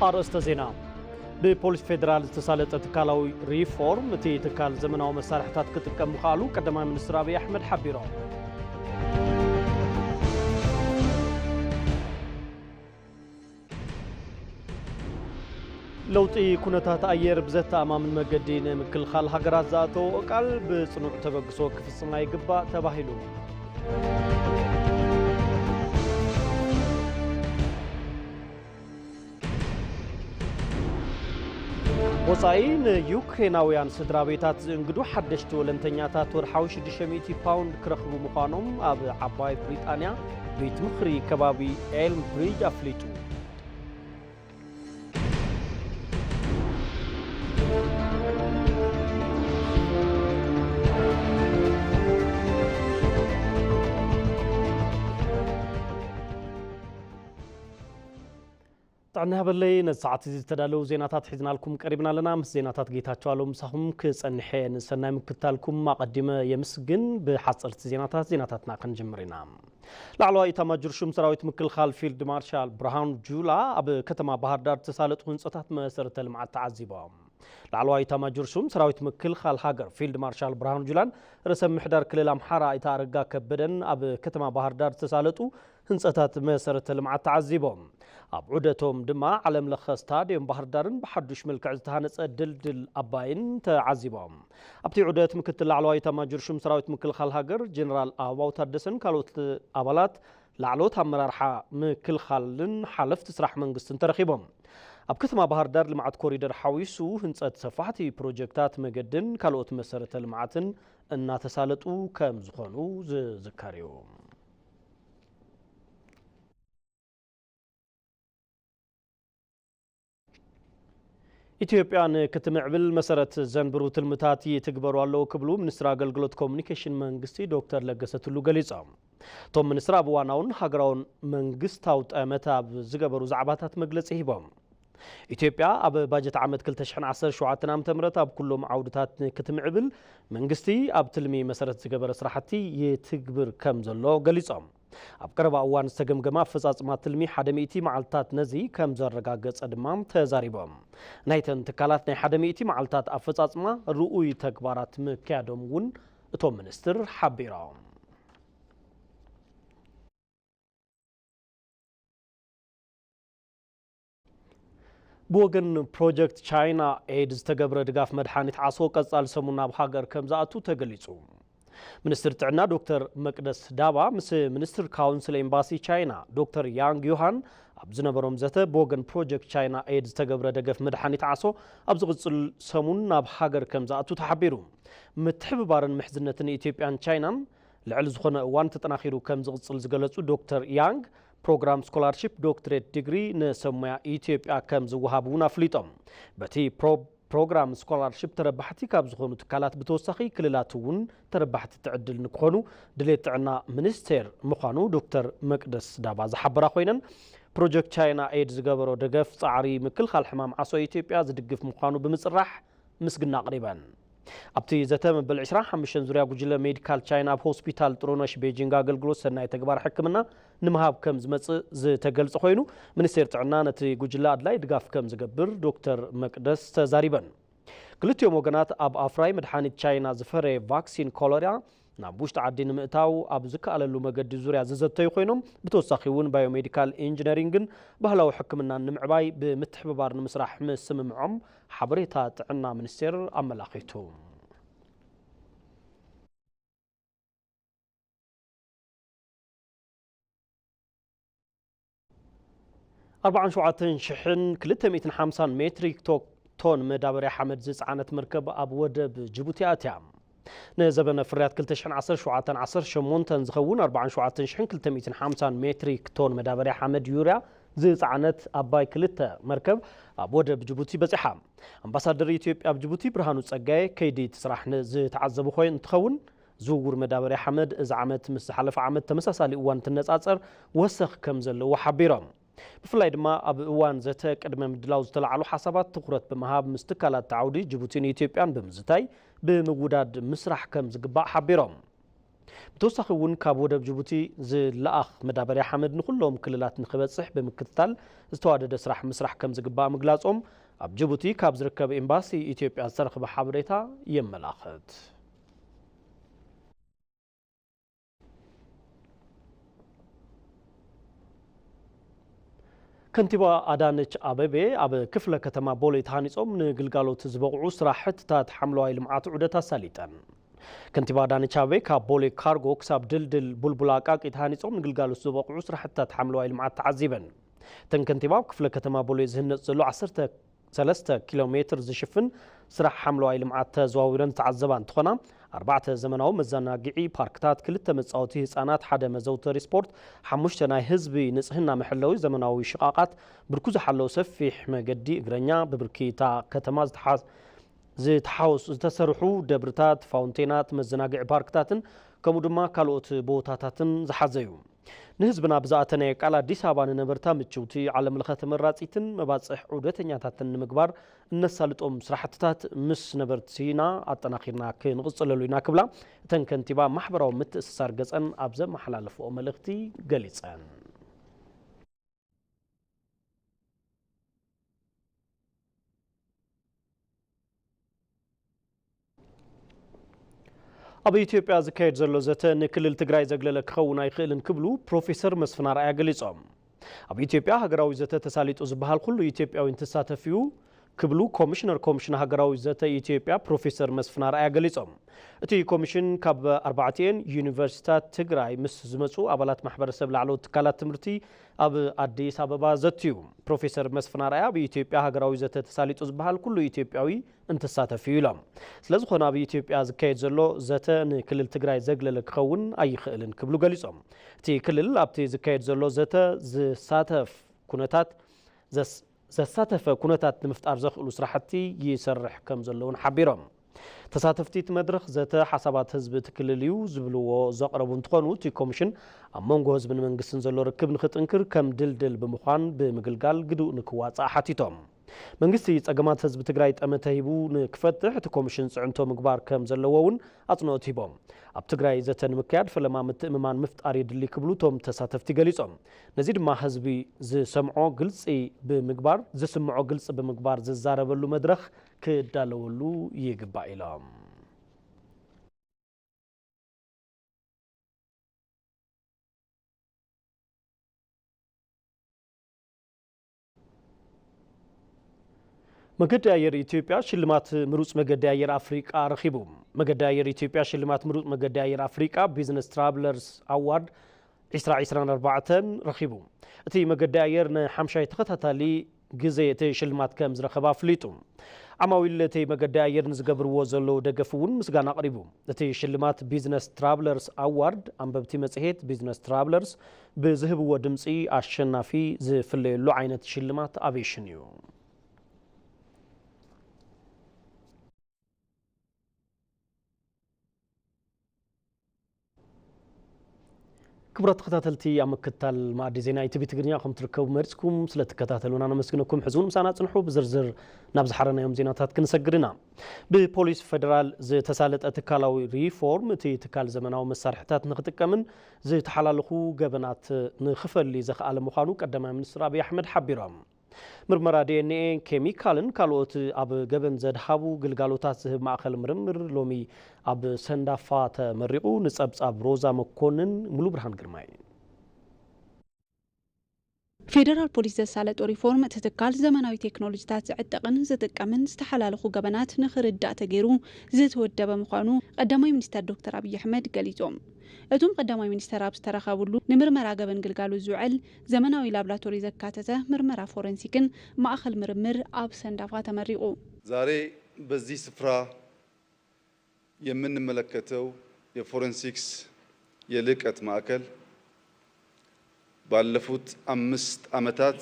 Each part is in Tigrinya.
ኣርእስተ ዜና። ብፖሊስ ፌደራል ዝተሳለጠ ትካላዊ ሪፎርም፣ እቲ ትካል ዘመናዊ መሳርሕታት ክጥቀም ምኽኣሉ ቀዳማይ ሚኒስትር ኣብይ ኣሕመድ ሓቢሮም። ለውጢ ኩነታት ኣየር ብዘተኣማምን መገዲ ንምክልኻል ሃገራት ዝኣተወኦ ቃል ብጽኑዕ ተበግሶ ክፍጽማ ይግባእ ተባሂሉ። ወጻኢ ንዩክሬናውያን ስድራ ቤታት ዝእንግዱ ሓደሽቲ ወለንተኛታት ወርሓዊ ሽዱሽተ ሚእቲ ፓውንድ ክረኽቡ ምዃኖም ኣብ ዓባይ ብሪጣንያ ቤት ምኽሪ ከባቢ ኤልም ብሪጅ ኣፍሊጡ። ጥዕና ይሃበለይ። ነዚ ሰዓት እዚ ዝተዳለዉ ዜናታት ሒዝናልኩም ቀሪብና ኣለና። ምስ ዜናታት ጌታቸው ኣለው ምሳኹም ክጸንሕ እየ። ንሰናይ ምክትታልኩም ኣቐዲመ የምስግን። ብሓጸርቲ ዜናታት ዜናታትና ክንጅምር ኢና። ላዕለዋይ ኢታማጆር ሹም ሰራዊት ምክልኻል ፊልድ ማርሻል ብርሃኑ ጁላ ኣብ ከተማ ባህር ዳር ዝተሳለጡ ህንጸታት መሰረተ ልምዓት ተዓዚቦም። ላዕለዋይ ኢታማጆር ሹም ሰራዊት ምክልኻል ሃገር ፊልድ ማርሻል ብርሃኑ ጁላን ርእሰ ምምሕዳር ክልል ኣምሓራ ኣይተ ኣረጋ ከበደን ኣብ ከተማ ባህር ዳር ዝተሳለጡ ህንጸታት መሰረተ ልምዓት ተዓዚቦም። ኣብ ዑደቶም ድማ ዓለም ለኸ ስታድዮም ባህር ዳርን ብሓዱሽ መልክዕ ዝተሃነጸ ድልድል ኣባይን ተዓዚቦም። ኣብቲ ዑደት ምክትል ላዕለዋይ ኢታማጆር ሹም ሰራዊት ምክልኻል ሃገር ጀነራል ኣበባው ታደሰን ካልኦት ኣባላት ላዕለዎት ኣመራርሓ ምክልኻልን ሓለፍቲ ስራሕ መንግስትን ተረኺቦም። ኣብ ከተማ ባህር ዳር ልምዓት ኮሪደር ሓዊሱ ህንጸት ሰፋሕቲ ፕሮጀክታት መገድን ካልኦት መሰረተ ልምዓትን እናተሳለጡ ከም ዝኾኑ ዝዝከር እዩ። ኢትዮጵያ ንክትምዕብል መሰረት ዘንብሩ ትልምታት ይትግበሩ ኣለዉ ክብሉ ሚኒስትር ኣገልግሎት ኮሙኒኬሽን መንግስቲ ዶክተር ለገሰ ቱሉ ገሊጾም። እቶም ሚኒስትር ኣብ እዋናውን ሃገራውን መንግስታዊ ጠመተ ኣብ ዝገበሩ ዛዕባታት መግለጺ ሂቦም። ኢትዮጵያ ኣብ ባጀት ዓመት ክልተ ሽሕን ዓሰርተ ሸውዓተን ዓመተ ምህረት ኣብ ኩሎም ዓውድታት ንክትምዕብል መንግስቲ ኣብ ትልሚ መሰረት ዝገበረ ስራሕቲ ይትግብር ከም ዘሎ ገሊጾም። ኣብ ቀረባ እዋን ዝተገምገመ ኣፈጻጽማ ትልሚ ሓደ ሚእቲ መዓልታት ነዚ ከም ዘረጋገጸ ድማ ተዛሪቦም። ናይተን ትካላት ናይ ሓደ ሚእቲ መዓልታት ኣፈጻጽማ ርኡይ ተግባራት ምክያዶም እውን እቶም ሚኒስትር ሓቢሮም። ብወገን ፕሮጀክት ቻይና ኤድ ዝተገብረ ድጋፍ መድሓኒት ዓሶ ቀጻሊ ሰሙን ናብ ሃገር ከም ዝኣቱ ተገሊጹ። ሚኒስትር ጥዕና ዶክተር መቅደስ ዳባ ምስ ሚኒስትር ካውንስል ኤምባሲ ቻይና ዶክተር ያንግ ዮሃን ኣብ ዝነበሮም ዘተ፣ ብወገን ፕሮጀክት ቻይና ኤድ ዝተገብረ ደገፍ መድሓኒት ዓሶ ኣብ ዝቕጽል ሰሙን ናብ ሃገር ከም ዝኣቱ ተሓቢሩ። ምትሕብባርን ምሕዝነትን ኢትዮጵያን ቻይናን ልዕሊ ዝኾነ እዋን ተጠናኺሩ ከም ዝቕጽል ዝገለጹ ዶክተር ያንግ፣ ፕሮግራም ስኮላርሺፕ ዶክትሬት ዲግሪ ንሰብ ሞያ ኢትዮጵያ ከም ዝወሃብ እውን ኣፍሊጦም። በቲ ፕሮ-፣ ፕሮግራም ስኮላርሺፕ ተረባሕቲ ካብ ዝኾኑ ትካላት ብተወሳኺ ክልላት እውን ተረባሕቲ ትዕድል ንክኾኑ ድሌት ጥዕና ሚኒስቴር ምዃኑ ዶክተር መቅደስ ዳባ ዝሓበራ ኮይነን፣ ፕሮጀክት ቻይና ኤድ ዝገበሮ ደገፍ ጻዕሪ ምክልኻል ሕማም ዓሶ ኢትዮጵያ ዝድግፍ ምዃኑ ብምጽራሕ ምስግና ኣቕሪበን። ኣብቲ ዘተ መበል ዕስራን ሓሙሽተን ዙርያ ጉጅለ ሜዲካል ቻይና ኣብ ሆስፒታል ጥሩነሽ ቤጂንግ ኣገልግሎት ሰናይ ተግባር ሕክምና ንምሃብ ከም ዝመጽእ ዝተገልጸ ኮይኑ፣ ሚኒስቴር ጥዕና ነቲ ጉጅለ ኣድላይ ድጋፍ ከም ዝገብር ዶክተር መቅደስ ተዛሪበን። ክልቲኦም ወገናት ኣብ ኣፍራይ መድሓኒት ቻይና ዝፈረየ ቫክሲን ኮለራ ናብ ውሽጢ ዓዲ ንምእታው ኣብ ዝከኣለሉ መገዲ ዙርያ ዝዘተዩ ኮይኖም፣ ብተወሳኺ እውን ባዮሜዲካል ኢንጂነሪንግን ባህላዊ ሕክምናን ንምዕባይ ብምትሕብባር ንምስራሕ ምስምምዖም ሓበሬታ ጥዕና ሚኒስቴር ኣመላኺቱ። ኣርባዓን ሸውዓተን ሽሕን ክልተ ሚእትን ሓምሳን ሜትሪክ ቶ-፣ ቶን መዳበርያ ሓመድ ዝጸዓነት መርከብ ኣብ ወደብ ጅቡቲ ኣትያ። ንዘበነ ፍርያት ክልተ ሽሕን ዓሰርተ ሸውዓተን ዓሰርተ ሸሞንተን ዝኸውን ኣርባዓን ሸውዓተን ሽሕን ክልተ ሚእትን ሓምሳን ሜትሪክ ቶን መዳበርያ ሓመድ ዩርያ ዝጸዓነት ኣባይ ክልተ መርከብ ኣብ ወደብ ጅቡቲ በጺሓ። ኣምባሳደር ኢትዮጵያ ኣብ ጅቡቲ ብርሃኑ ጸጋየ ከይዲ እቲ ስራሕ ንዝተዓዘቡ ኮይ-፣ እንትኸውን፣ ዝውውር መዳበርያ ሓመድ እዚ ዓመት ምስ ዝሓለፈ ዓመት ተመሳሳሊ እዋን እንትነጻጸር ወሰኽ ከም ዘለዎ ሓቢሮም። ብፍላይ ድማ ኣብ እዋን ዘተ ቅድመ ምድላው ዝተላዕሉ ሓሳባት ትኹረት ብምሃብ ምስ ትካላት ዓውዲ ጅቡቲን ኢትዮጵያን ብምዝታይ ብምውዳድ ምስራሕ ከም ዝግባእ ሓቢሮም። ብተወሳኺ እውን ካብ ወደብ ጅቡቲ ዝለኣኽ መዳበርያ ሓመድ ንኹሎም ክልላት ንክበፅሕ ብምክትታል ዝተዋደደ ስራሕ ምስራሕ ከም ዝግባእ ምግላፆም ኣብ ጅቡቲ ካብ ዝርከብ ኤምባሲ ኢትዮጵያ ዝተረኽበ ሓበሬታ የመላኽት። ከንቲባ ኣዳነች ኣበቤ ኣብ ክፍለ ከተማ ቦሌ ተሃኒጾም ንግልጋሎት ዝበቕዑ ስራሕትታት ሓምለዋይ ልምዓት ዑደት ኣሳሊጠን። ከንቲባ ኣዳነች ኣበቤ ካብ ቦሌ ካርጎ ክሳብ ድልድል ቡልቡላ ኣቃቂ ተሃኒጾም ንግልጋሎት ዝበቕዑ ስራሕትታት ሓምለዋይ ልምዓት ተዓዚበን። እተን ከንቲባ ኣብ ክፍለ ከተማ ቦሌ ዝህነጽ ዘሎ ዓሰርተ ሰለስተ ኪሎ ሜትር ዝሽፍን ስራሕ ሓምለዋይ ልምዓት ተዘዋዊረን ዝተዓዘባ እንትኾና፣ ኣርባዕተ ዘመናዊ መዘናግዒ ፓርክታት፣ ክልተ መጻወቲ ህጻናት፣ ሓደ መዘውተሪ ስፖርት፣ ሓሙሽተ ናይ ህዝቢ ንጽህና መሐለዊ ዘመናዊ ሽቓቓት፣ ብርኩ ዝሓለወ ሰፊሕ መገዲ እግረኛ፣ ብብርኪ እታ ከተማ ዝተሓ-፣ ዝተሓወሱ፣ ዝተሰርሑ ደብርታት፣ ፋውንቴናት፣ መዘናግዒ ፓርክታትን ከምኡ ድማ ካልኦት ቦታታትን ዝሓዘ እዩ። ንህዝብና ብዝኣተናዮ ቃል ኣዲስ ኣበባ ንነበርታ ምችውቲ ዓለም ለኸ ተመራጺትን መባጽሕ ዑደተኛታትን ንምግባር እነሳልጦም ስራሕትታት ምስ ነበርቲና ኣጠናኺርና ክንቕጽለሉ ኢና ክብላ እተን ከንቲባ ማሕበራዊ ምትእስሳር ገጸን ኣብ ዘመሓላለፍኦ መልእኽቲ ገሊጸን። ኣብ ኢትዮጵያ ዝካየድ ዘሎ ዘተ ንክልል ትግራይ ዘግለለ ክኸውን ኣይኽእልን ክብሉ ፕሮፌሰር መስፍን ኣርኣያ ገሊጾም። ኣብ ኢትዮጵያ ሃገራዊ ዘተ ተሳሊጡ ዝበሃል ኩሉ ኢትዮጵያዊ እንትሳተፍ እዩ ክብሉ ኮሚሽነር ኮሚሽን ሃገራዊ ዘተ ኢትዮጵያ ፕሮፌሰር መስፍን ኣርኣያ ገሊጾም። እቲ ኮሚሽን ካብ ኣርባዕቲኤን ዩኒቨርሲታት ትግራይ ምስ ዝመጹ ኣባላት ማሕበረሰብ ላዕለዎት ትካላት ትምህርቲ ኣብ ኣዲስ ኣበባ ዘትዩ። ፕሮፌሰር መስፍን ኣርኣያ ኣብ ኢትዮጵያ ሃገራዊ ዘተ ተሳሊጡ ዝበሃል ኩሉ ኢትዮጵያዊ እንትሳተፍ እዩ ኢሎም። ስለዝኾነ ኣብ ኢትዮጵያ ዝካየድ ዘሎ ዘተ ንክልል ትግራይ ዘግለለ ክኸውን ኣይኽእልን ክብሉ ገሊጾም። እቲ ክልል ኣብቲ ዝካየድ ዘሎ ዘተ ዝሳተፍ ኩነታት ዘስ-፣ ዘሳተፈ ኩነታት ንምፍጣር ዘኽእሉ ስራሕቲ ይሰርሕ ከም ዘሎ እውን ሓቢሮም። ተሳተፍቲ እቲ መድረኽ ዘተ ሓሳባት ህዝቢ እቲ ክልል እዩ ዝብልዎ ዘቕረቡ እንትኾኑ፣ እቲ ኮሚሽን ኣብ መንጎ ህዝብን መንግስትን ዘሎ ርክብ ንኽጥንክር ከም ድልድል ብምዃን ብምግልጋል ግድኡ ንክዋፃእ ሓቲቶም። መንግስቲ ጸገማት ህዝቢ ትግራይ ጠመተ ሂቡ ንክፈትሕ እቲ ኮሚሽን ጽዕንቶ ምግባር ከም ዘለዎ እውን ኣጽንኦት ሂቦም። ኣብ ትግራይ ዘተ ንምክያድ ፈለማ ምትእምማን ምፍጣር የድሊ ክብሉ እቶም ተሳተፍቲ ገሊጾም። ነዚ ድማ ህዝቢ ዝሰምዖ ግልጺ ብምግባር፣ ዝስምዖ ግልጺ ብምግባር ዝዛረበሉ መድረኽ ክዳለወሉ ይግባእ ኢሎም። መገዲ ኣየር ኢትዮጵያ ሽልማት ምሩጽ መገዲ ኣየር ኣፍሪቃ ረኺቡ። መገዲ ኣየር ኢትዮጵያ ሽልማት ምሩጽ መገዲ ኣየር ኣፍሪቃ ቢዝነስ ትራቭለርስ ኣዋርድ ዕስራ ዕስራን ኣርባዕተን ረኺቡ። እቲ መገዲ ኣየር ንሓምሻይ ተኸታታሊ ግዜ እቲ ሽልማት ከም ዝረኸበ ኣፍሊጡ። ዓማዊል እቲ መገዲ ኣየር ንዝገብርዎ ዘለዉ ደገፍ እውን ምስጋና ኣቕሪቡ። እቲ ሽልማት ቢዝነስ ትራቭለርስ ኣዋርድ ኣንበብቲ መጽሔት ቢዝነስ ትራቭለርስ ብዝህብዎ ድምጺ ኣሸናፊ ዝፍለየሉ ዓይነት ሽልማት ኣቪዬሽን እዩ። ክቡራት ተኸታተልቲ፣ ኣብ ምክትታል መኣዲ ዜና ኢቲቪ ትግርኛ ከም ትርከቡ መሪጽኩም ስለ ትከታተሉና ነመስግነኩም። ሕዚ እውን ምሳና ጽንሑ፣ ብዝርዝር ናብ ዝሓረናዮም ዜናታት ክንሰግድ ኢና። ብፖሊስ ፌደራል ዝተሳለጠ ትካላዊ ሪፎርም፣ እቲ ትካል ዘመናዊ መሳርሕታት ንኽጥቀምን ዝተሓላለኹ ገበናት ንኽፈሊ ዘኽኣለ ምዃኑ ቀዳማይ ሚኒስትር ኣብይ ኣሕመድ ሓቢሮም። ምርመራ ዲ ኤን ኤ፣ ኬሚካልን ካልኦት ኣብ ገበን ዘድሃቡ ግልጋሎታት ዝህብ ማእኸል ምርምር ሎሚ ኣብ ሰንዳፋ ተመሪቑ። ንጸብጻብ ሮዛ መኮንን፣ ሙሉ ብርሃን ግርማይ። ፌደራል ፖሊስ ዘሳለጦ ሪፎርም፣ እቲ ትካል ዘመናዊ ቴክኖሎጂታት ዝዕጠቕን ዝጥቀምን ዝተሓላለኹ ገበናት ንኽርዳእ ተገይሩ ዝተወደበ ምዃኑ ቀዳማይ ሚኒስተር ዶክተር ኣብይ ኣሕመድ ገሊጾም። እቶም ቀዳማይ ሚኒስተር ኣብ ዝተረኸብሉ፣ ንምርመራ ገበን ግልጋሎት ዝውዕል ዘመናዊ ላብራቶሪ ዘካተተ ምርመራ ፎረንሲክን ማእኸል ምርምር ኣብ ሰንዳፋ ተመሪቑ። ዛሬ በዚህ ስፍራ የምንመለከተው የፎረንሲክስ የልህቀት ማእከል ባለፉት አምስት ዓመታት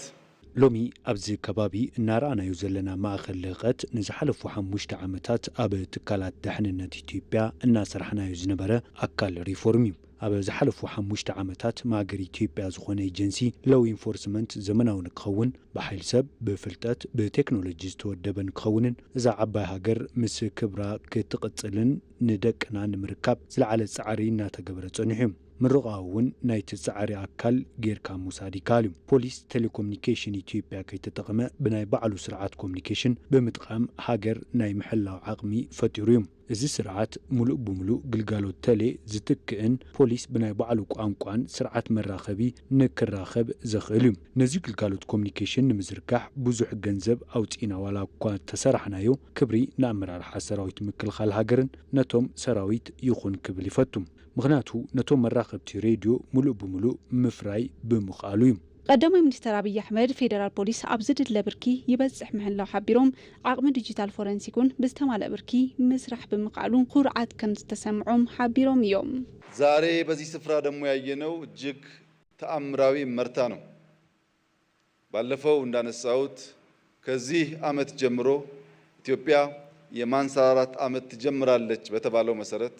ሎሚ ኣብዚ ከባቢ እናረኣናዮ ዘለና ማእኸል ልህቀት ንዝሓለፉ ሓሙሽተ ዓመታት ኣብ ትካላት ደሕንነት ኢትዮጵያ እናሰራሕናዮ ዝነበረ ኣካል ሪፎርም እዩ። ኣብ ዝሓለፉ ሓሙሽተ ዓመታት ማእገር ኢትዮጵያ ዝኾነ ኤጀንሲ ሎው ኢንፎርስመንት ዘመናዊ ንክኸውን፣ ብሓይል ሰብ፣ ብፍልጠት፣ ብቴክኖሎጂ ዝተወደበ ንክኸውንን እዛ ዓባይ ሃገር ምስ ክብራ ክትቕጽልን ንደቅና ንምርካብ ዝለዓለ ጻዕሪ እናተገበረ ጸኒሑ እዩ። ምርቓኡ እውን ናይቲ ጻዕሪ ኣካል ጌርካ ምውሳድ ይከኣል እዩ። ፖሊስ ቴሌኮሙኒኬሽን ኢትዮጵያ ከይተጠቐመ ብናይ ባዕሉ ስርዓት ኮሙኒኬሽን ብምጥቃም ሃገር ናይ ምሕላው ዓቕሚ ፈጢሩ እዩ። እዚ ስርዓት ሙሉእ ብሙሉእ ግልጋሎት ተሌ ዝትክእን ፖሊስ ብናይ ባዕሉ ቋንቋን ስርዓት መራኸቢ ንክራኸብ ዘኽእል እዩ። ነዚ ግልጋሎት ኮሙኒኬሽን ንምዝርጋሕ ብዙሕ ገንዘብ ኣውፂእና ዋላ እኳ ተሰራሕናዮ፣ ክብሪ ንኣመራርሓ ሰራዊት ምክልኻል ሃገርን ነቶም ሰራዊት ይኹን ክብል ይፈቱ። ምኽንያቱ ነቶም መራኸብቲ ሬድዮ ሙሉእ ብሙሉእ ምፍራይ ብምኽኣሉ እዩ። ቀዳማይ ሚኒስተር ኣብይ ኣሕመድ ፌደራል ፖሊስ ኣብ ዝድለ ብርኪ ይበጽሕ ምህላው ሓቢሮም፣ ዓቕሚ ዲጂታል ፎረንሲክ እውን ብዝተማልአ ብርኪ ምስራሕ ብምኽኣሉ ኩርዓት ከም ዝተሰምዖም ሓቢሮም እዮም። ዛሬ በዚህ ስፍራ ደግሞ ያየነው እጅግ ተአምራዊ እመርታ ነው። ባለፈው እንዳነሳሁት ከዚህ ዓመት ጀምሮ ኢትዮጵያ የማንሰራራት ዓመት ትጀምራለች በተባለው መሰረት፣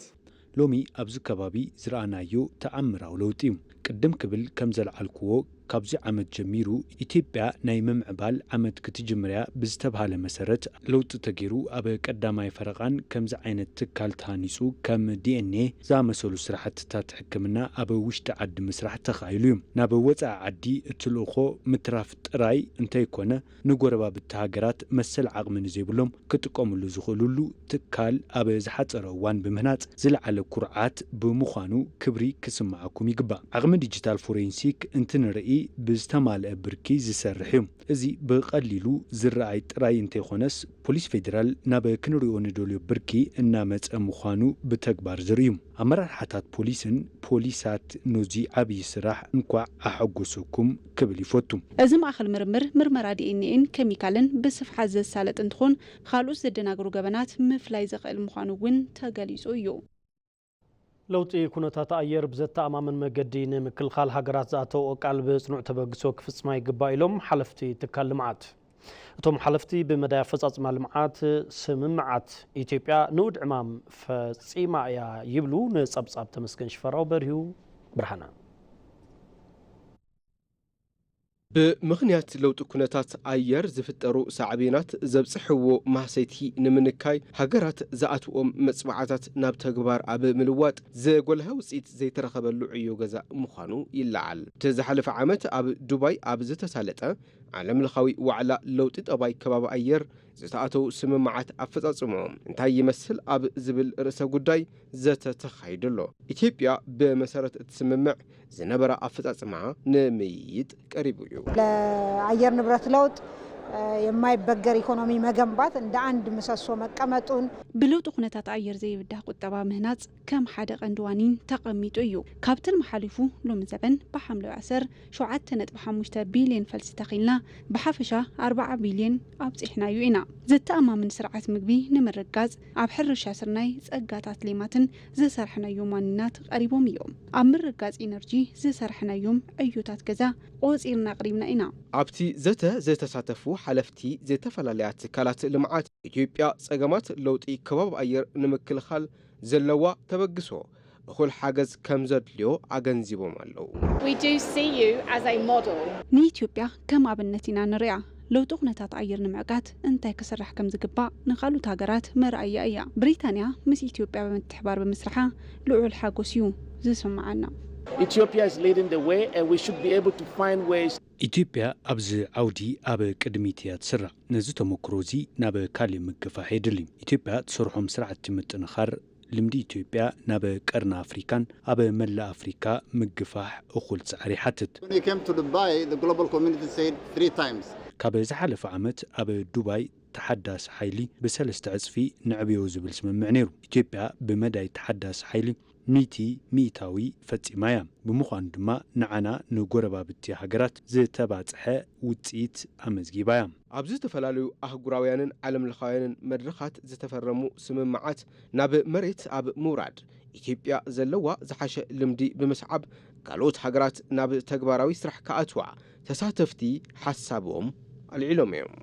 ሎሚ ኣብዚ ከባቢ ዝረኣናዮ ተኣምራዊ ለውጢ እዩ። ቅድም ክብል ከም ዘልዓልክዎ፣ ካብዚ ዓመት ጀሚሩ ኢትዮጵያ ናይ ምምዕባል ዓመት ክትጅምር እያ ብዝተብሃለ መሰረት ለውጢ ተገይሩ ኣብ ቀዳማይ ፈረቓን ከምዚ ዓይነት ትካል ተሃኒፁ ከም ዲኤንኤ ዝኣመሰሉ ስራሕትታት ሕክምና ኣብ ውሽጢ ዓዲ ምስራሕ ተኻኢሉ እዩ። ናብ ወፃኢ ዓዲ እትልእኾ ምትራፍ ጥራይ እንተይኮነ ንጎረባብቲ ሃገራት መሰል ዓቕሚ ንዘይብሎም ክጥቀምሉ ዝኽእልሉ ትካል ኣብ ዝሓፀረ እዋን ብምህናፅ ዝለዓለ ኩርዓት ብምዃኑ ክብሪ ክስምዓኩም ይግባእ። ዓቕሚ ዲጂታል ፎሬንሲክ እንትንርኢ ብዝተማልአ ብርኪ ዝሰርሕ እዩ። እዚ ብቐሊሉ ዝረኣይ ጥራይ እንተይኮነስ ፖሊስ ፌዴራል ናብ ክንሪኦ ንደልዮ ብርኪ እናመፀ ምዃኑ ብተግባር ዝርኢ እዩ። ኣመራርሓታት ፖሊስን ፖሊሳት ነዚ ዓብዪ ስራሕ እንኳዕ ኣሐጎሰኩም ክብል ይፈቱ። እዚ ማእኸል ምርምር ምርመራ ዲኤንኤን ኬሚካልን ብስፍሓት ዘሳለጥ እንትኾን ካልኦት ዘደናግሩ ገበናት ምፍላይ ዘኽእል ምዃኑ እውን ተገሊፁ እዩ። ለውጢ ኩነታት ኣየር ብዘተኣማምን መገዲ ንምክልኻል ሃገራት ዝኣተውኦ ቃል ብፅኑዕ ተበግሶ ክፍፅማ ይግባእ ኢሎም ሓለፍቲ ትካል ልምዓት። እቶም ሓለፍቲ ብመዳይ ኣፈፃፅማ ልምዓት ስምምዓት ኢትዮጵያ ንኡድ ዕማም ፈፂማ እያ ይብሉ። ንፀብፃብ ተመስገን ሽፈራው በርሂው ብርሃነ። ብምኽንያት ለውጢ ኩነታት ኣየር ዝፍጠሩ ሳዕቤናት ዘብፅሕዎ ማህሰይቲ ንምንካይ ሃገራት ዝኣትዎም መፅዋዕታት ናብ ተግባር ኣብ ምልዋጥ ዘጎልሀ ውፅኢት ዘይተረኸበሉ ዕዮ ገዛ ምዃኑ ይለዓል። እቲ ዝሓለፈ ዓመት ኣብ ዱባይ ኣብ ዝተሳለጠ ዓለም ለኻዊ ዋዕላ ለውጢ ጠባይ ከባቢ ኣየር ዝተኣተዉ ስምምዓት ኣፈፃፅምኦም እንታይ ይመስል ኣብ ዝብል ርእሰ ጉዳይ ዘተ ተኻይዱ ኣሎ። ኢትዮጵያ ብመሰረት እቲ ስምምዕ ዝነበራ ኣፈፃፅማ ንምይይጥ ቀሪቡ እዩ። ለአየር ንብረት ለውጥ የማይበገር ኢኮኖሚ መገንባት እንደ አንድ ምሰሶ መቀመጡን ብለውጢ ኩነታት ኣየር ዘይብዳህ ቁጠባ ምህናፅ ከም ሓደ ቀንዲ ዋኒን ተቐሚጡ እዩ። ካብ ትልሚ ሓሊፉ ሎሚ ዘበን ብሓምለዋይ ኣሰር ሸውዓተ ነጥቢ ሓሙሽተ ቢልዮን ፈልሲ ተኺልና ብሓፈሻ ኣርባዓ ቢልዮን ኣብፂሕናዮ ኢና። ዘተኣማምን ስርዓት ምግቢ ንምርጋፅ ኣብ ሕርሻ ስርናይ ጸጋታት ሌማትን ዝሰርሕናዮም ዋኒናት ቀሪቦም እዮም። ኣብ ምርጋፅ ኢነርጂ ዝሰርሕናዮም ዕዮታት ገዛ ቆፂርና ኣቕሪብና ኢና። ኣብቲ ዘተ ዝተሳተፉ ሓለፍቲ ዝተፈላለያ ትካላት ልምዓት ኢትዮጵያ ጸገማት ለውጢ ከባቢ ኣየር ንምክልኻል ዘለዋ ተበግሶ እኹል ሓገዝ ከም ዘድልዮ ኣገንዚቦም ኣለዉ። We do see you as a model. ንኢትዮጵያ ከም ኣብነት ኢና ንሪኣ። ለውጢ ኩነታት ኣየር ንምዕጋት እንታይ ክስራሕ ከም ዝግባእ ንኻልኦት ሃገራት መርኣያ እያ። ብሪታንያ ምስ ኢትዮጵያ ብምትሕባር ብምስርሓ ልዑል ሓጎስ እዩ ዝስምዓና። Ethiopia is leading the way and we should be able to find ways ኢትዮጵያ ኣብዚ ዓውዲ ኣብ ቅድሚት እያ ትስራዕ። ነዚ ተመክሮ እዚ ናብ ካልእ ምግፋሕ የድሊ። ኢትዮጵያ ትሰርሖም ስራሕቲ ምጥንኻር ልምዲ ኢትዮጵያ ናብ ቀርኒ ኣፍሪካን ኣብ መላእ ኣፍሪካ ምግፋሕ እኹል ፃዕሪ ይሓትት። When we came to Dubai, the global community said three times. ካብ ዝሓለፈ ዓመት ኣብ ዱባይ ተሓዳሲ ሓይሊ ብሰለስተ ዕፅፊ ንዕብዮ ዝብል ስምምዕ ነይሩ። ኢትዮጵያ ብመዳይ ተሓዳሲ ሓይሊ ሚእቲ ሚእታዊ ፈፂማ እያ። ብምዃኑ ድማ ንዓና ንጎረባብቲ ሃገራት ዝተባፅሐ ውፅኢት ኣመዝጊባ እያ። ኣብ ዝተፈላለዩ ኣህጉራውያንን ዓለምለኻውያንን መድረኻት ዝተፈረሙ ስምምዓት ናብ መሬት ኣብ ምውራድ ኢትዮጵያ ዘለዋ ዝሓሸ ልምዲ ብምስዓብ ካልኦት ሃገራት ናብ ተግባራዊ ስራሕ ክኣትዋ ተሳተፍቲ ሓሳቦም ኣልዒሎም እዮም።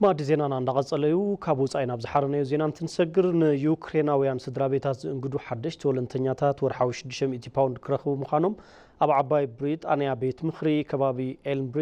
ማዕዲ ዜናና እንዳቐጸለ እዩ። ካብ ወጻኢ ናብ ዝሓረናዮ ዜና እንትንሰግር፣ ንዩክሬናውያን ስድራ ቤታት ዝእንግዱ ሓደሽቲ ወለንተኛታት ወርሓዊ ሽዱሽተ ሚእቲ ፓውንድ ክረኽቡ ምዃኖም ኣብ ዓባይ ብሪጣንያ ቤት ምኽሪ ከባቢ ኤልምብሪ